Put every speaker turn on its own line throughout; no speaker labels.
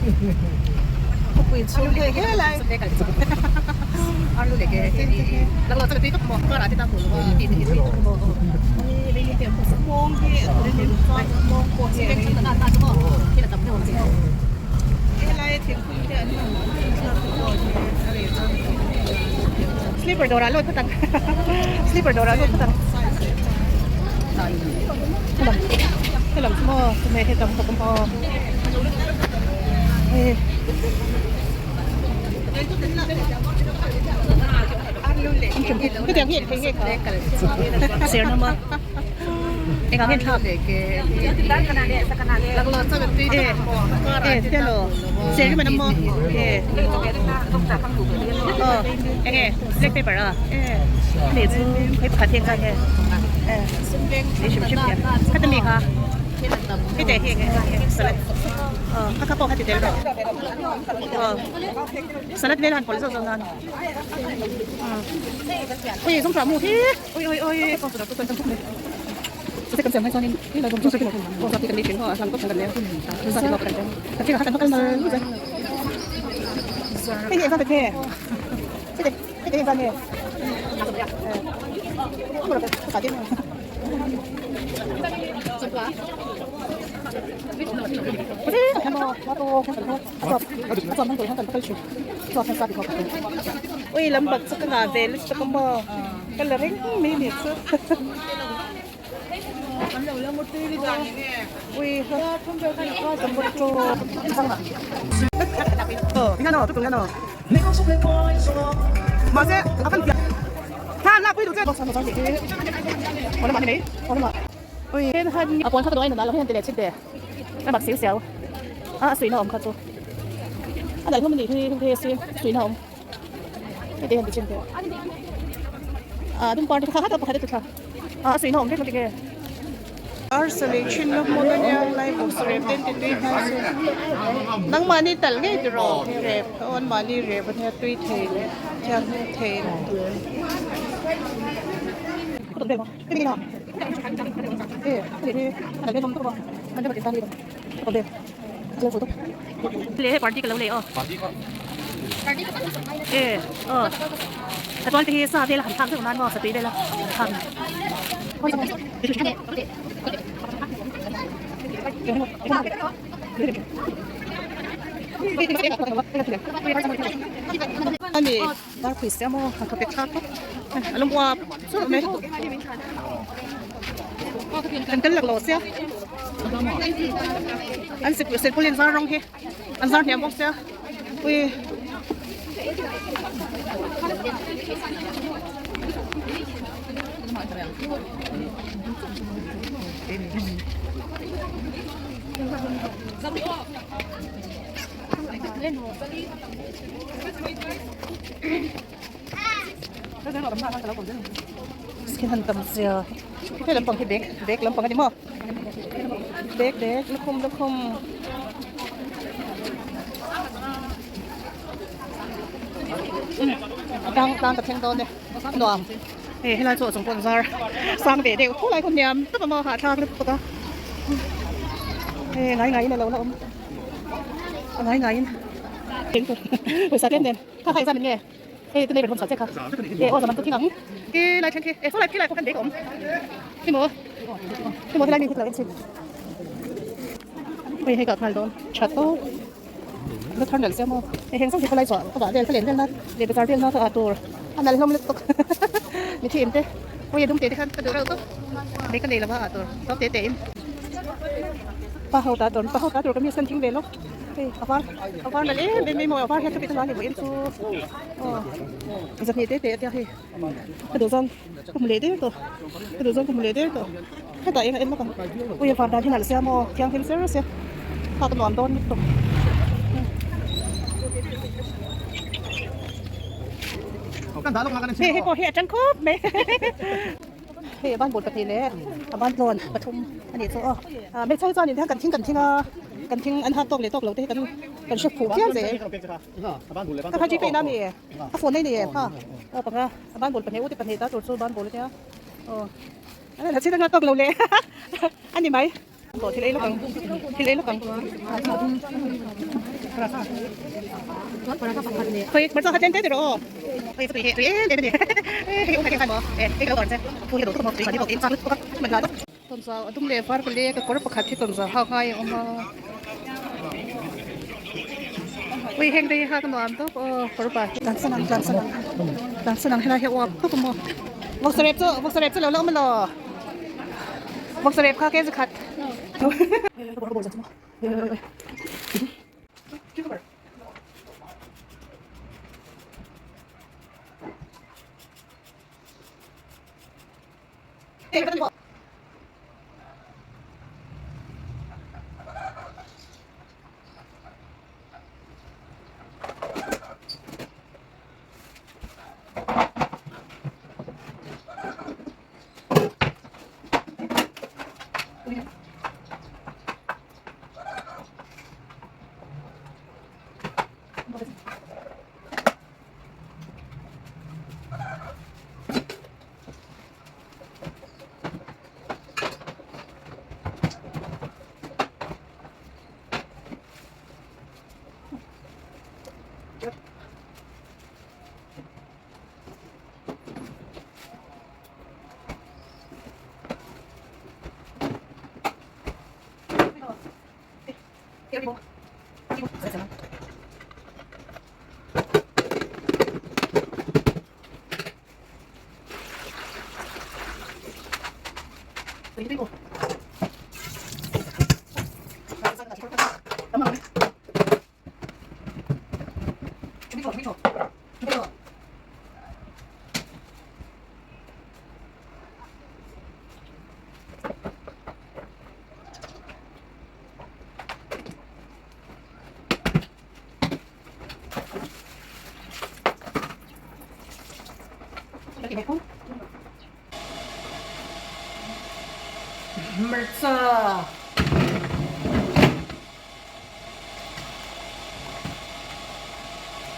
Khawpui chhung hei helai mawng hi helai thingkung te an hman slipper dawrah lut phawt ang slipper dawrah lut phawt ang helam chu maw chumai hei tam khawp a maw hei hetiang hi engthei nge kha ser na ma engah nge thlak e e hello ser hi mana maw e aw enge black paper a ani chu hei pakhat hi engzat nge e hrim hrim hian khata mi kha hete hi enge salad aw kha kha pawh kha ti tel rawh aw salad vel han pawlh zawk zawk nan ui zawng tah mu hi ui ui ui Ui lam bak chu ka ngah ve lutuk a maw ka la reng mai ni chu ui Arsa lei thin na hmun a nia lai bawksa rep te an ti tui hnai se nangmahni talh ngei tiraw rep aw anmahni rep a nia tui thei leh thianghlim thei le party ka lo lei aw e aw a chuan te hi sa vel a han thlak deuh nan maw satui vel a han ani dar phui sia maw han thawk thlak khawp a lawm uap churh mai kan tel lak lo sia an silpaulin zar rawng hi an zar hniam bawk sia ui skin han tam zia he lampang hi bag bag lampang a ni maw bag bag lukhum lukhum a tang tang ka thleng dawn e nuam hei helai chu a chung pawh an zar sang ve deuh khawlai khaw hniam tawp a maw hahthlak lutuk a hei ngai ngaiin a lo la awm a ngai ngaiin pawisa tlem nen kha kha exam in nge hei tunei rawn chhuah che kha e aw zaman chu thing ang khi lai then khi e saw lai khi lai pawh khan bag a awm khi maw khi maw helai mi khi ka lo en chhin hei hei ka nghal dawn tha tawp la thar nalh sia maw hei heng zawng hi khawlai chhuah ka vah vel ka len vel na leh bazar vel na ka ah tur a nalh hlawm lutuk mi thi in te ui a dum te te khan ka duh reuh tawp bag ka nei lo va ah tur tlawm te te in pa ho ta tur pa ho ta tur ka mi san thing ve lawk. Hei a var a var nalh em em mai maw a var hian ka bit a ni vawiin chu aw zahnih te te a tia hei ka duh zawng ka hmu leh der tawh ka duh zawng ka hmu leh der tawh hetah eng a en lawk ang ui a var dan hi nalh sia maw thianghlim ser sia thak a nuam dawn lutuk. Hei hei pawh hi a tang khawp mai. Hei a ban bul pahnih leh a ban tlawn pathum a nih chu aw ah hmeichhia hi chuan in kan thing kan thing a kan thing an hak tawk leh tawk lo te hi kan kan hre fuh phian zel ka kha gpay na mi a phone nei ni em ha aw panga a ban bul pahnih u te pahnih ta tur chu ban bul ania aw a chhin anga tawk lo leh a ni mai. Thil ei lawk ang thil ei lawk ang. Khoi hmarcha kha tlem te rawh aw. Hei chu tui hi tui em em a ni. Hei um khai maw hei ka lo dawr che thu hi a duh khawp maw tui mahni pawh in chak lutuk a man hla tawp. Tawnzau a dum leh var ka lek a kawr pakhat hi tawnzau hak ngai a awm a. Ui heng te hi hak a nuam tawp aw kawr pa hi. Tlan san ang tlan san ang tlan san ang helai hi a uap tawp a maw. Vawksa rep chu vawksa rep chu lo la awm elaw vawksa rep kha kezi khat. Hmarcha.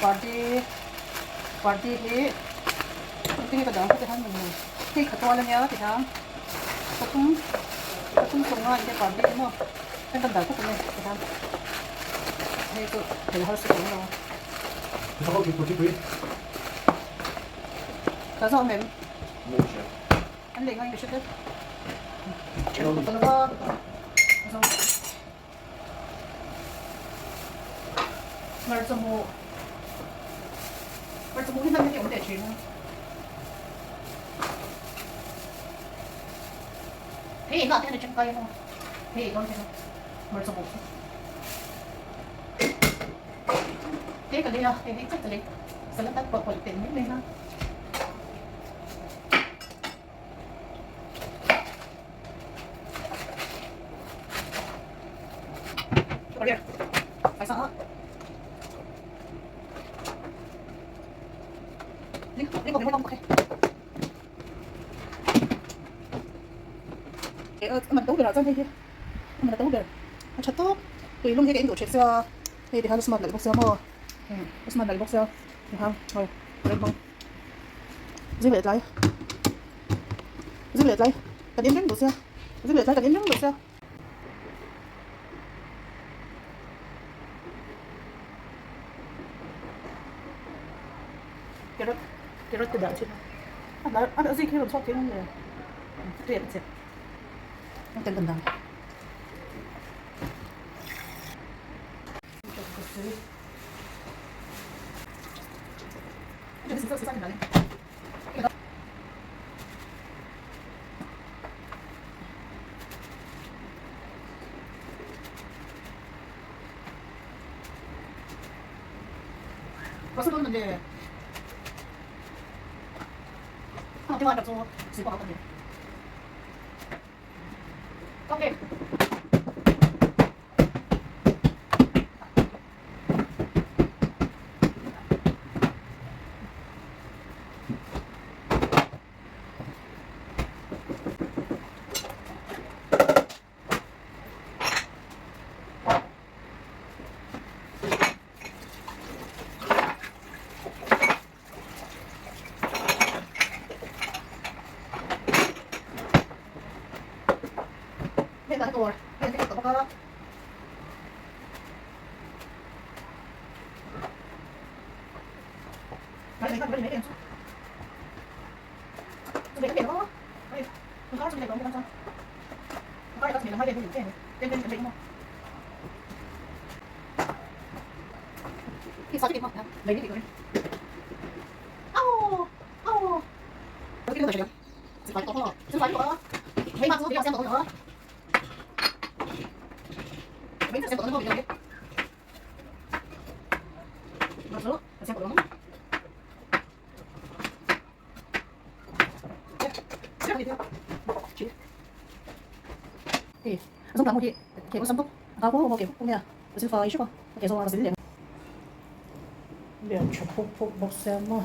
Party party hi party hi ka dang te han ni hei kha tual ania ti hian pathum pathum chunga in te party hi maw kan kan dah khawp mai ti hian hei chu thei harsa tawh lo ka zawm em an lei ngai ka hre tlat Hmarcha mu hmarcha mu hi hman hi awm leh thin a hei engah te hian a tangkai a hei ei dawn te hmarcha mu te ka lei a hei hei chiah ka lei salad tan pawh pawlh tel mai mai a. Tui lum hi ka in duh thin sia hei tikhan a smart nalh bawk sia maw a smart nalh bawk sia tikhan hei red hmang zing leh tlai zing leh tlai kan in reng duh sia zing leh tlai kan in reng duh sia. Carrot carrot te dah thin a a a a zik hi rawn chhuak thei ang le tui a chep ang tel kan dang. Lian tha phuk phuk bawk sia maw.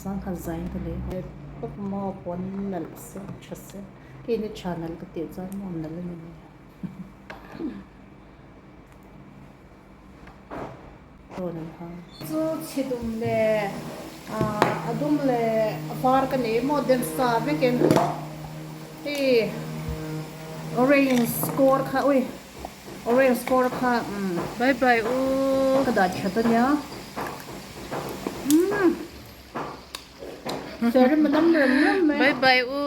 Sangha zain ka nei a tawp maw pawn nalh se tha se keini tha nalh ka tih chuan maw nalh a ni mai a rawn an hang. Chu chhi dum leh ah a dum leh a var ka nei maw den sa vekin hei orange kawr kha ui orange kawr kha umm
bye bye u
ka dah that a nia. Ser rim a dam rem rem mai.
Bye bye u.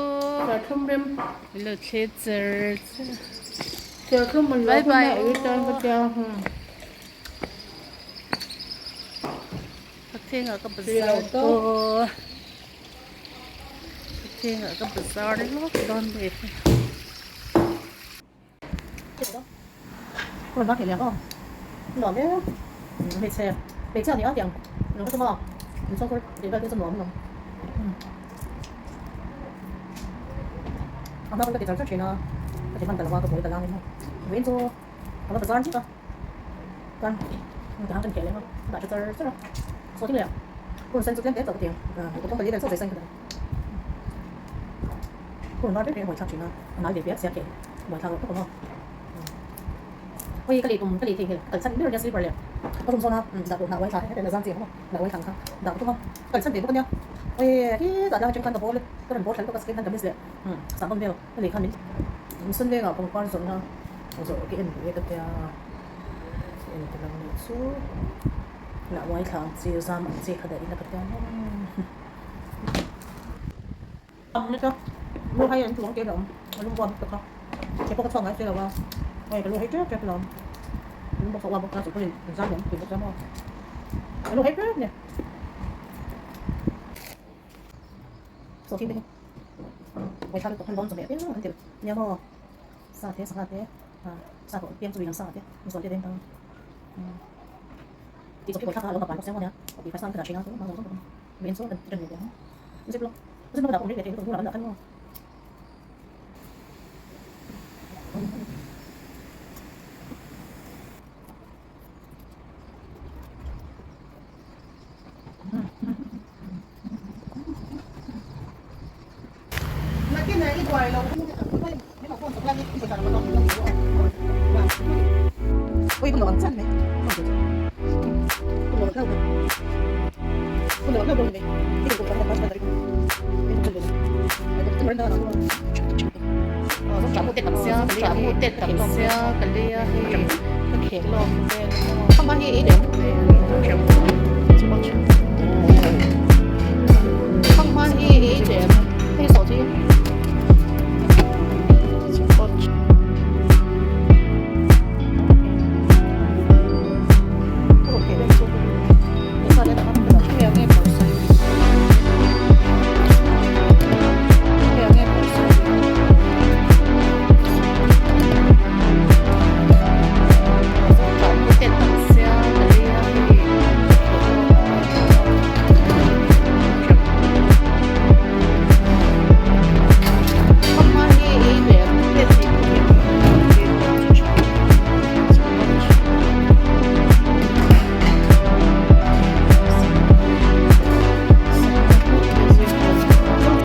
Serthlum rem.
Lo thlir cher cher.
Serthlum an lo
Bye bye
hun a
u.
ei tan ka tia.
Ka thengah ka bazar dawn. Ka thengah ka bazar lawk dawn ve.